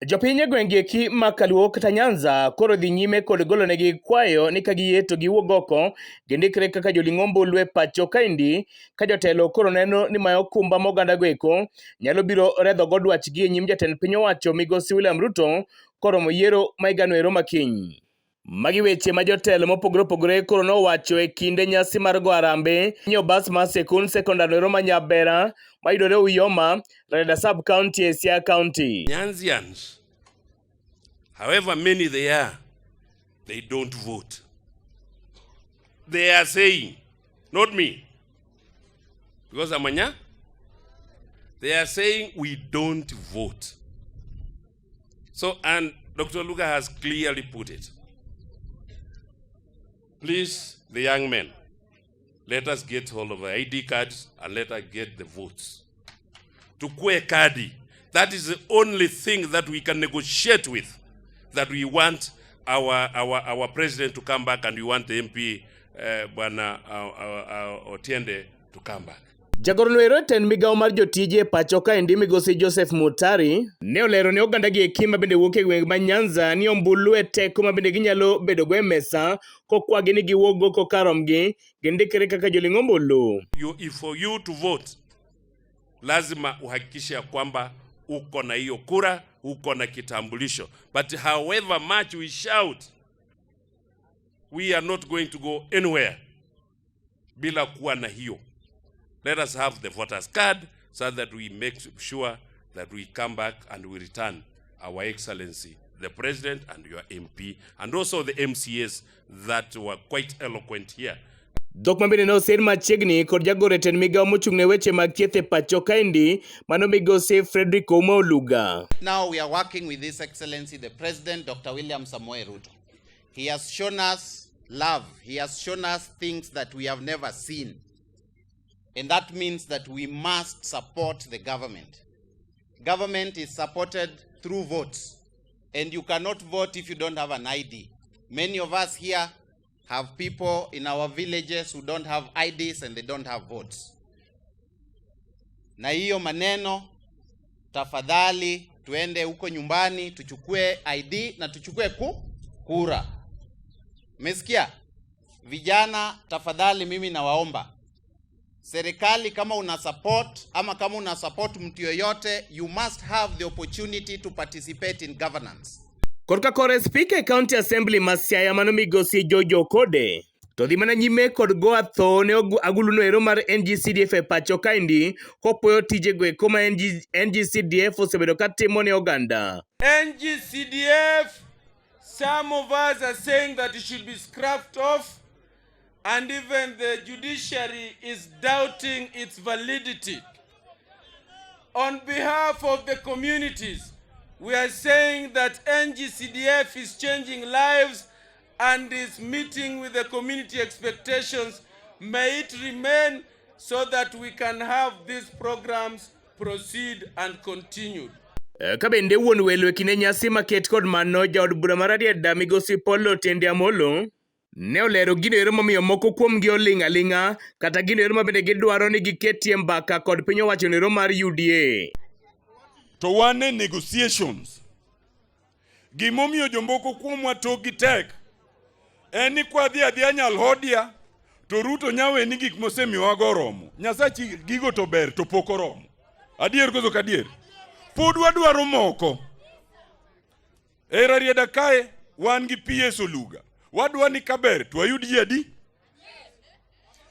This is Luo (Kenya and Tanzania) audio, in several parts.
Jopiny e gweng' eki ma Kaluo kata Nyanza koro dhi nyime kod golonegi kwayo ni ka giyie to giwuog oko gindikre kaka joling' ombulu e pacho kaendi ka jotelo koro neno ni mayo okumba ma oganda go eko nyalo biro redho go dwachgi e nyim jatend piny owacho migosi William Ruto koromo yiero ma higano ero ma kiny. Magi weche ma jotelo mopogore opogore koro nowacho e kinde nyasi mar go harambee nyiewo bas mar sekund sekondar ero ma Nyabera mayudore Uyoma, Rarieda Sub County e Siaya County. Nyanzians, however many they are, they don't vote. They are saying, not me, because I'm a Nya, they are saying we don't vote. So, and Dr. Luga has clearly put it. Please, the young men, let us get hold of the ID cards and let us get the votes. Tukue kadi. That is the only thing that we can negotiate with, that we want our president to come back and we want the MP, Bwana Otiende, to come back. Jagoro noero e tend migawo mar jotije e pacho kaendi migosi Joseph Mutari ne olero ne oganda gi eki ma bende wuok e gweng' ma Nyanza ni ombulu e teko ma bende ginyalo bedogo e mesa kokwagi ni giwuog oko karomgi gindikre kaka joling' ombulu. You, if for you to vote, lazima uhakikishe ya kwamba uko na hiyo kura, uko na kitambulisho. But however much we shout, we are not going to go anywhere bila kuwa na hiyo. Let us have the voters card so that we make sure that we come back and we return our excellency the president and your MP and also the MCAs that were quite eloquent here. Dhok ma bende ne oser machiegni kod jagoro e tend migawo mochung' ne weche mag thieth e pacho kaendi mano migosi Frederick Ouma Oluga. Now we are working with His Excellency the President, Dr. William Samoei Ruto. He has shown us love. He has shown us things that we have never seen. And that means that we must support the government. Government is supported through votes. And you cannot vote if you don't have an ID. Many of us here have people in our villages who don't have IDs and they don't have votes. Na hiyo maneno, tafadhali tuende huko nyumbani tuchukue ID na tuchukue kura. Umesikia? Vijana, tafadhali mimi nawaomba. Serikali kama una support ama kama una support mtu yoyote, you must have the opportunity to participate in governance. Korka kore spika e County Assembly ma Siaya mano migosi George Okode to dhi mana nyime kod go atho ne agulu noero mar NGCDF e pacho kaendi kopuoyo tijego eko ma NGCDF osebedo ka timo ne oganda. NGCDF, some of us are saying that it should be scrapped off, and even the judiciary is doubting its validity. On behalf of the communities, we are saying that NGCDF is changing lives and is meeting with the community expectations. May it remain so that we can have these programs proceed and continue. Ka bende wuon welo e kinde nyasi maket kod mano jaod bura mar Rarieda migosi Paul Otiende Amolo ne olero gino ero momiyo moko kuomgi oling' aling'a kata gino ero ma bende gidwaro ni giketie mbaka kod piny owacho ero mar UDA. To wan e negotiations. Gimomiyo jomoko kuomwa tokgi tek en ni kwadhi adhiya Nyalhodia to Ruto nyawe ni gik mosemiyowago oromo. Nyasachi gigo to ber to pok oromo. Adier koso ok adier? Pod wadwaro moko. E Rarieda kae wan gi PS Oluga. Wadwa ni kaber to wayud ji adi?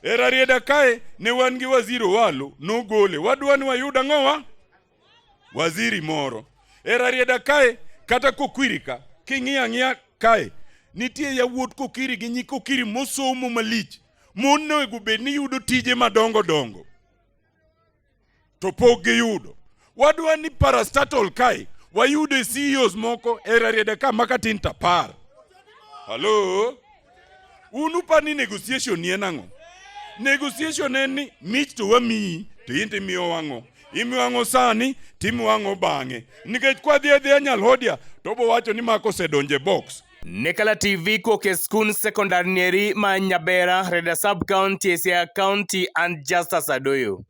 E Rarieda kae ne wan gi waziri Owalo nogole. Wadwa ni wayud ang'owa? Waziri moro. E Rarieda kae kata Kokwiri ka king'iyo ang'iya kae nitie yawuot Kokiri gi nyi Kokiri mosomo malich monego bed ni yudo tije madongo dongo to pok giyudo. Wadwa ni parastatal kae wayude CEOs moko e Rarieda ka makatin to 10. Hello? Un upa ni negotiation ni en ang'o? Negotiation en ni mich to wamiyi to in to imiyowa ang'o? Imiyo ang'o sani to imiyo ang'o bang'e? Nikech kwadhi adhiya Nyalhodia to obo wacho ni mako osedonjo e box. Nekala TV kowuok e skund sekondar Nyeri ma Nyabera, Rarieda Sub County, Siaya County and Justus Adoyo.